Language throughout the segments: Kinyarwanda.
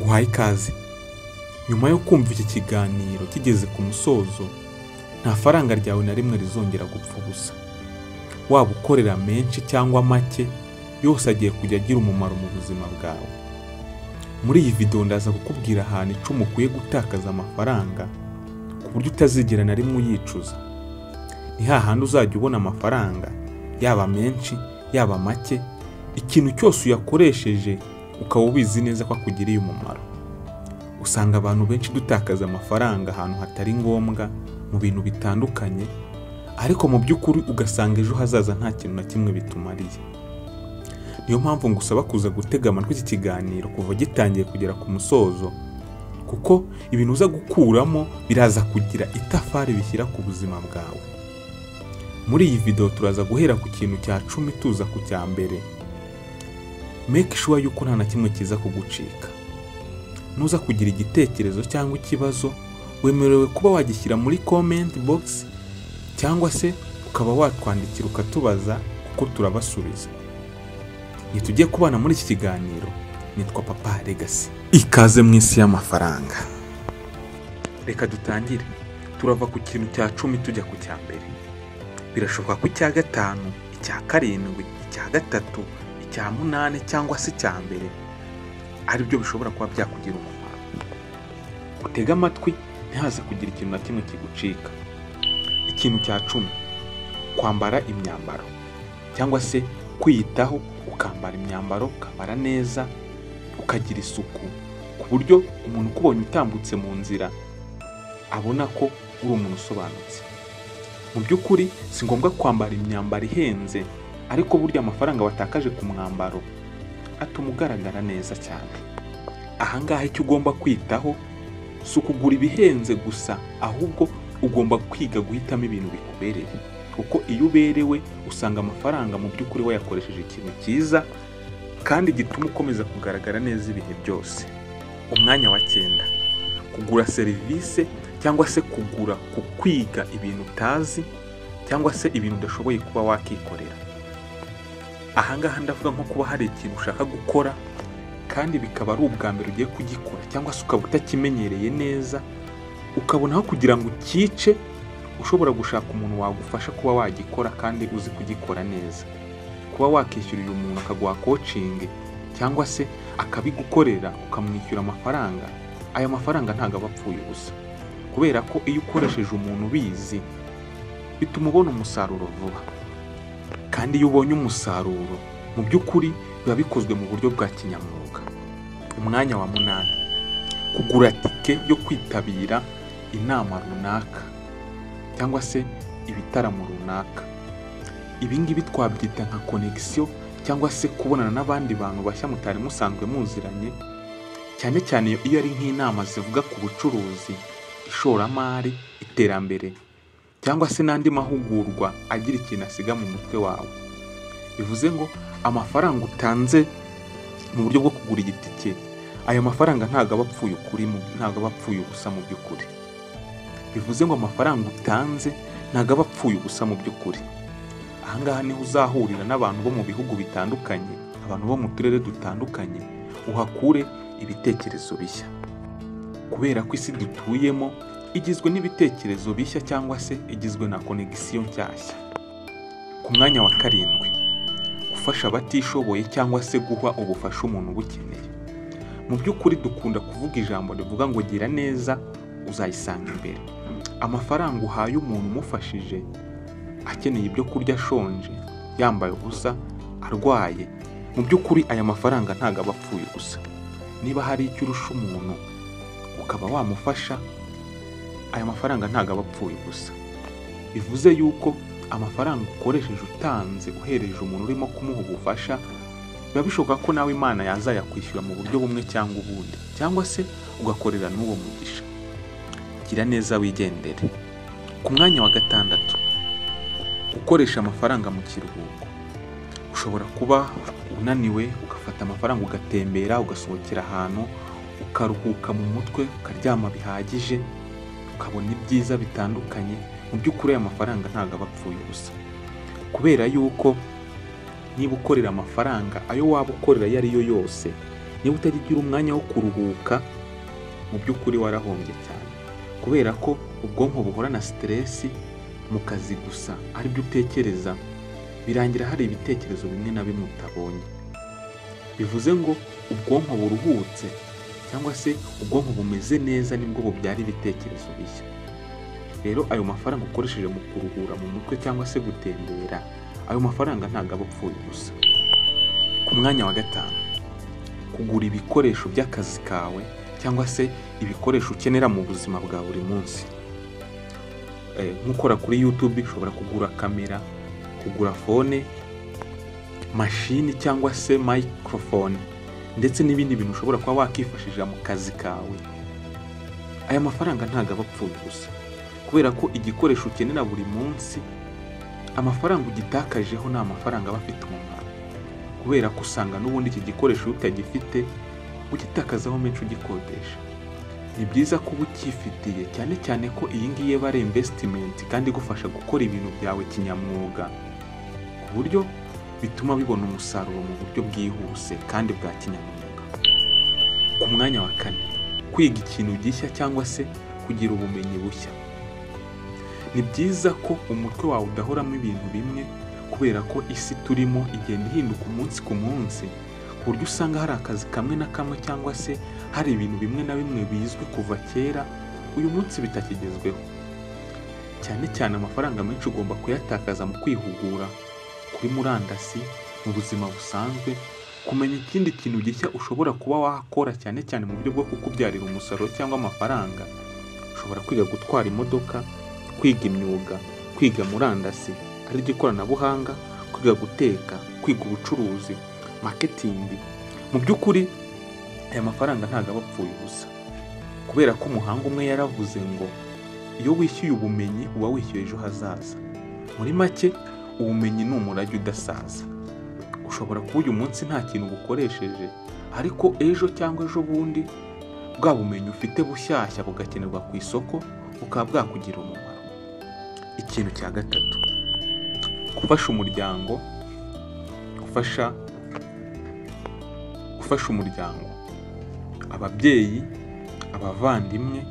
Nguhaye ikaze. Nyuma yo kumva iki kiganiro kigeze ku musozo, nta faranga ryawe na rimwe rizongera gupfa ubusa. Waba ukorera menshi cyangwa make, yose agiye kujya agira umumaro mu buzima bwawe. Muri iyi video ndaza kukubwira ahantu 10 ukwiye gutakaza amafaranga ku buryo utazigera na rimwe uyicuza. Ni hahandi uzajya ubona amafaranga, yaba menshi, yaba make, ikintu cyose uyakoresheje ukaba ubizi neza ko akugiriye umumaro. Usanga abantu benshi dutakaza amafaranga ahantu hatari ngombwa mu bintu bitandukanye, ariko mu by'ukuri ugasanga ejo hazaza nta kintu na kimwe bitumariye. Niyo mpamvu ngusaba kuza gutega amatwi iki kiganiro kuva gitangiye kugera ku musozo, kuko ibintu uza gukuramo biraza kugira itafari bishyira ku buzima bwawe. Muri iyi video turaza guhera ku kintu cya 10 tuza ku cya mbere. Make sure yuko nta na kimwe kiza kugucika. Nuza kugira igitekerezo cyangwa ikibazo, wemerewe kuba wagishyira muri comment box cyangwa se ukaba watwandikira ukatubaza, kuko turabasubiza. Nitujye kubana muri iki kiganiro. Nitwa Papa Legacy. Ikaze mu isi y'amafaranga. Reka dutangire. Turava ku kintu cya 10 tujya ku cya mbere. Birashoboka ko icya 5, icya 7, icya 3, icya 8 cyangwa se icya mbere ari byo bishobora kuba byakugira umumaro. Utega amatwi ntihaze kugira ikintu na kimwe kigucika. Ikintu cya 10, kwambara imyambaro cyangwa se kwiyitaho, ukambara imyambaro, ukambara neza, ukagira isuku ku buryo umuntu ukubonye utambutse mu nzira abona ko uri umuntu usobanutse. Mu by'ukuri si ngombwa kwambara imyambaro ihenze, ariko burya amafaranga watakaje ku mwambaro atuma ugaragara neza cyane. Ahangaha icyo ugomba kwitaho si ukugura ibihenze gusa, ahubwo ugomba kwiga guhitamo ibintu bikubereye, kuko iyo uberewe usanga amafaranga mu by'ukuri wayakoresheje ikintu cyiza kandi gituma ukomeza kugaragara neza ibihe byose. Umwanya wa 9, kugura serivisi cyangwa se kugura ku kwiga ibintu utazi cyangwa se ibintu udashoboye kuba wakikorera. Ahangaha ndavuga nko kuba hari ikintu ushaka gukora kandi bikaba ari ubwa mbere ugiye kugikora, cyangwa se ukaba utakimenyereye neza, ukabona aho kugira ngo ucyice ushobora gushaka umuntu wagufasha kuba wagikora kandi uzi kugikora neza. Kuba wakishyurira umuntu akaguha coaching cyangwa se akabigukorera ukamwishyura amafaranga, aya mafaranga ntabwo aba apfuye ubusa, kubera ko iyo ukoresheje umuntu ubizi bituma ubona umusaruro vuba. Kandi iyo ubonye umusaruro mu by'ukuri biba bikozwe mu buryo bwa kinyamwuga. Umwanya wa 8, kugura tike yo kwitabira inama runaka cyangwa se ibitaramo runaka. Ibi ngibi twabyita nka connection cyangwa se kubonana n'abandi bantu bashya mutari musanzwe muziranye, cyane cyane iyo ari nk'inama zivuga ku bucuruzi, ishoramari, iterambere cyangwa se n'andi mahugurwa agira ikintu asiga mu mutwe wawe. Bivuze ngo amafaranga utanze mu buryo bwo kugura igitike, ayo mafaranga ntabwo aba apfuye ukuri, ntabwo aba apfuye ubusa mu by'ukuri. Bivuze ngo amafaranga utanze ntabwo aba apfuye ubusa mu by'ukuri. Ahangaha niho uzahurira n'abantu bo mu bihugu bitandukanye, abantu bo mu turere dutandukanye, uhakure ibitekerezo bishya. Kubera ko isi dutuyemo igizwe n'ibitekerezo bishya cyangwa se igizwe na connection nshyashya. Ku mwanya wa 7, gufasha abatishoboye cyangwa se guha ubufasha umuntu ubukeneye. Mu by'ukuri dukunda kuvuga ijambo rivuga ngo gira neza uzayisanga imbere. Amafaranga uhaye umuntu umufashije akeneye ibyo kurya, ashonje, yambaye ubusa, arwaye, mu by'ukuri aya mafaranga ntabwo aba apfuye ubusa. Niba hari icyo urusha umuntu ukaba wamufasha, aya mafaranga ntabwo aba apfuye ubusa. Bivuze yuko amafaranga ukoresheje utanze uhereje umuntu urimo kumuha ubufasha, biba bishoboka ko nawe Imana yazayakwishyura mu buryo bumwe cyangwa ubundi, cyangwa se ugakorera n'uwo mugisha. Gira neza wigendere. Ku mwanya wa 6, gukoresha amafaranga mu kiruhuko. Ushobora kuba unaniwe ugafata amafaranga ugatembera, ugasohokera ahantu, ukaruhuka mu mutwe, ukaryama bihagije, ukabona ibyiza bitandukanye. Mu by'ukuri aya mafaranga ntabwo aba apfuye ubusa, kubera yuko niba ukorera amafaranga ayo waba ukorera ayo ari yo yose, Niba utajya ugira umwanya wo kuruhuka, mu by'ukuri warahombye cyane, kubera ko ubwonko buhorana stress mu kazi gusa aribyo utekereza, birangira hari ibitekerezo bimwe na bimwe utabonye. Bivuze ngo ubwonko buruhutse cyangwa se ubwonko bumeze neza nibwo bubyara ibitekerezo bishya. Rero ayo mafaranga ukoresheje mu kuruhura mu mutwe cyangwa se gutembera, ayo mafaranga ntabwo aba apfuye ubusa. Ku mwanya wa 5, kugura ibikoresho by'akazi kawe cyangwa se ibikoresho ukenera mu buzima bwa buri munsi. Nk'ukora kuri YouTube ushobora kugura kamera, kugura phone, mashini cyangwa se microphone, ndetse n'ibindi bintu ushobora kuba wakifashisha mu kazi kawe. Aya mafaranga ntabwo aba apfuye ubusa, kubera ko igikoresho ukenera buri munsi, amafaranga ugitakajeho ni amafaranga aba afite umumaro, kubera ko usanga n'ubundi iki gikoresho iyo utagifite ugitakazaho menshi ugikodesha. Ni byiza kuba ukifitiye, cyane cyane ko iyi ngiyi aba ari investment kandi igufasha gukora ibintu byawe kinyamwuga, ku buryo bituma bibona umusaruro mu buryo bwihuse kandi bwa kinyamwuga. Ku mwanya wa 4, kwiga ikintu gishya cyangwa se kugira ubumenyi bushya. Ni byiza ko umutwe wawe udahoramo ibintu bimwe, kubera ko isi turimo igenda ihinduka umunsi ku munsi, ku buryo usanga hari akazi kamwe na kamwe cyangwa se hari ibintu bimwe na bimwe bizwi kuva kera uyu munsi bitakigezweho. Cyane cyane amafaranga menshi ugomba kuyatakaza mu kwihugura kuri murandasi, mu buzima busanzwe, kumenya ikindi kintu gishya ushobora kuba wakora, cyane cyane mu buryo bwo kukubyarira umusaruro cyangwa amafaranga. Ushobora kwiga gutwara imodoka, kwiga imyuga, kwiga murandasi ariryo ikoranabuhanga, kwiga guteka, kwiga ubucuruzi, marketing. Mu by'ukuri aya mafaranga ntabwo aba apfuye ubusa, kubera ko umuhanga umwe yaravuze ngo iyo wishyuye ubumenyi uba wishyuye ejo hazaza. Muri make ubumenyi ni umurage udasaza. Ushobora kuba uyu munsi nta kintu bukoresheje, ariko ejo cyangwa ejo bundi bwa bumenyi ufite bushyashya bugakenerwa ku isoko, bukaba bwakugira umumaro. Ikintu cya 3, gufasha umuryango, gufasha umuryango, ababyeyi, abavandimwe.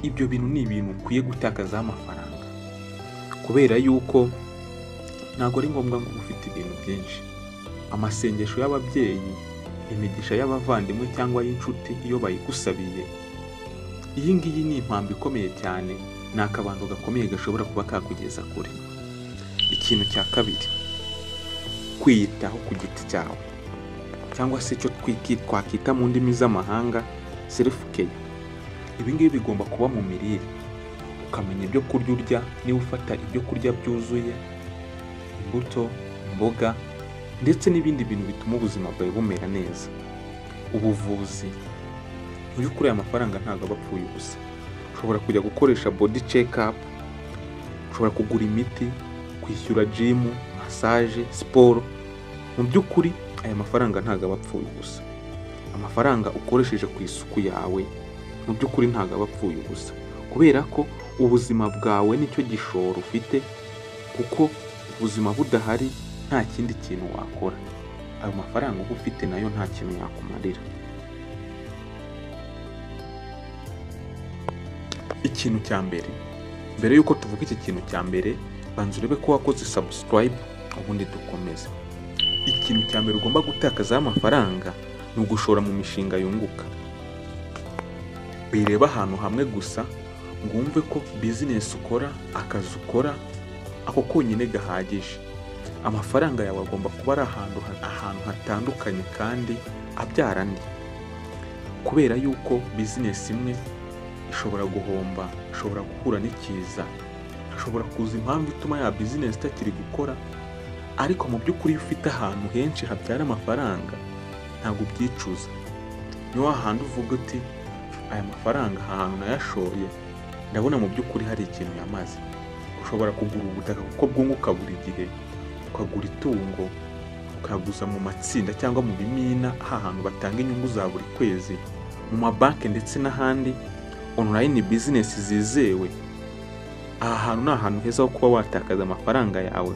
Ibyo bintu ni ibintu ukwiye gutakazaho amafaranga, kubera yuko ntabwo ari ngombwa ngo ufite ibintu byinshi. Amasengesho y'ababyeyi, imigisha y'abavandimwe cyangwa y'inshuti iyo bayigusabiye, iyi ngiyi ni impamvu ikomeye cyane, ni akabando gakomeye gashobora kuba kakugeza kure. Ikintu cya 2, kwiyitaho ku giti cyawe cyangwa se icyo twakita mu ndimi z'amahanga self care. Ibi ngibi bigomba kuba mu mirire, ukamenya ibyo kurya urya, niba ufata ibyo kurya byuzuye, imbuto, imboga ndetse n'ibindi bintu bituma ubuzima bwawe bumera neza. Ubuvuzi, mu by'ukuri aya mafaranga ntabwo aba apfuye ubusa. Ushobora kujya gukoresha body check up, ushobora kugura imiti, kwishyura gym, massage, siporo. Mu by'ukuri aya mafaranga ntabwo aba apfuye ubusa. Amafaranga ukoresheje ku isuku yawe mu by'ukuri ntabwo aba apfuye ubusa, kubera ko ubuzima bwawe nicyo gishoro ufite, kuko ubuzima budahari nta kindi kintu wakora. Ayo mafaranga uba ufite nayo nta kintu yakumarira. Ikintu cya mbere, mbere yuko tuvuga iki kintu cya mbere, banza urebe ko wakoze subscribe ubundi dukomeze. Ikintu cya mbere ugomba gutakazaho amafaranga ni ugushora mu mishinga yunguka. Wireba ahantu hamwe gusa ngo wumve ko business ukora, akazi ukora, ako konyine gahagije. Amafaranga yawe agomba kuba ari ahantu hatandukanye kandi abyara andi, kubera yuko business imwe ishobora guhomba, ishobora guhura n'ikiza, hashobora kuza impamvu ituma ya business itakiri gukora. Ariko mu by'ukuri iyo ufite ahantu henshi habyara amafaranga ntabwo ubyicuza. Ni wa handi uvuga uti aya mafaranga ahantu nayashoye ndabona mu by'ukuri hari ikintu yamaze. Ushobora kugura ubutaka kuko bwunguka buri gihe, ukagura itungo, ukaguza mu matsinda cyangwa mu bimina, ahantu batanga inyungu za buri kwezi, mu mabanki ndetse n'ahandi, online business zizewe. Aha hantu ni ahantu heza ho kuba watakaza amafaranga yawe,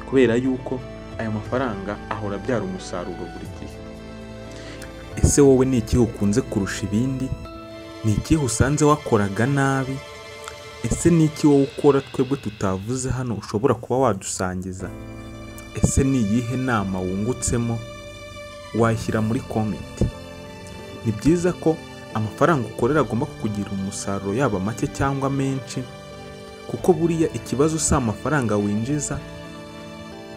kubera yuko aya mafaranga ahora abyara umusaruro buri gihe. Ese wowe ni ikihe ukunze kurusha ibindi? Ni ikihe usanze wakoraga nabi? Ese ni iki wowe ukora twebwe tutavuze hano ushobora kuba wadusangiza? Ese ni iyihe nama wungutsemo? Wayishyira muri comment. Ni byiza ko amafaranga ukorera agomba kukugira umusaruro, yaba make cyangwa menshi, kuko buriya ikibazo si amafaranga winjiza,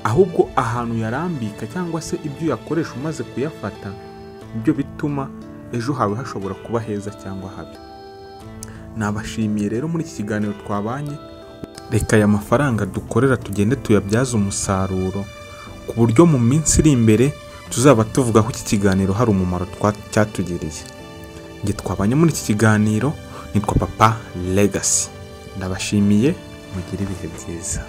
ahubwo ahantu yarambika cyangwa se ibyo uyakoresha umaze kuyafata, ibyo bituma ejo hawe hashobora kuba heza cyangwa habi. Nabashimiye rero muri iki kiganiro twabanye. Reka aya mafaranga dukorera tugende tuyabyaze umusaruro, ku buryo mu minsi iri imbere tuzaba tuvuga ko iki kiganiro hari umumaro cyatugiriye. Njye twabanye muri iki kiganiro nitwa Papa Legacy. Ndabashimiye, mugire ibihe byiza.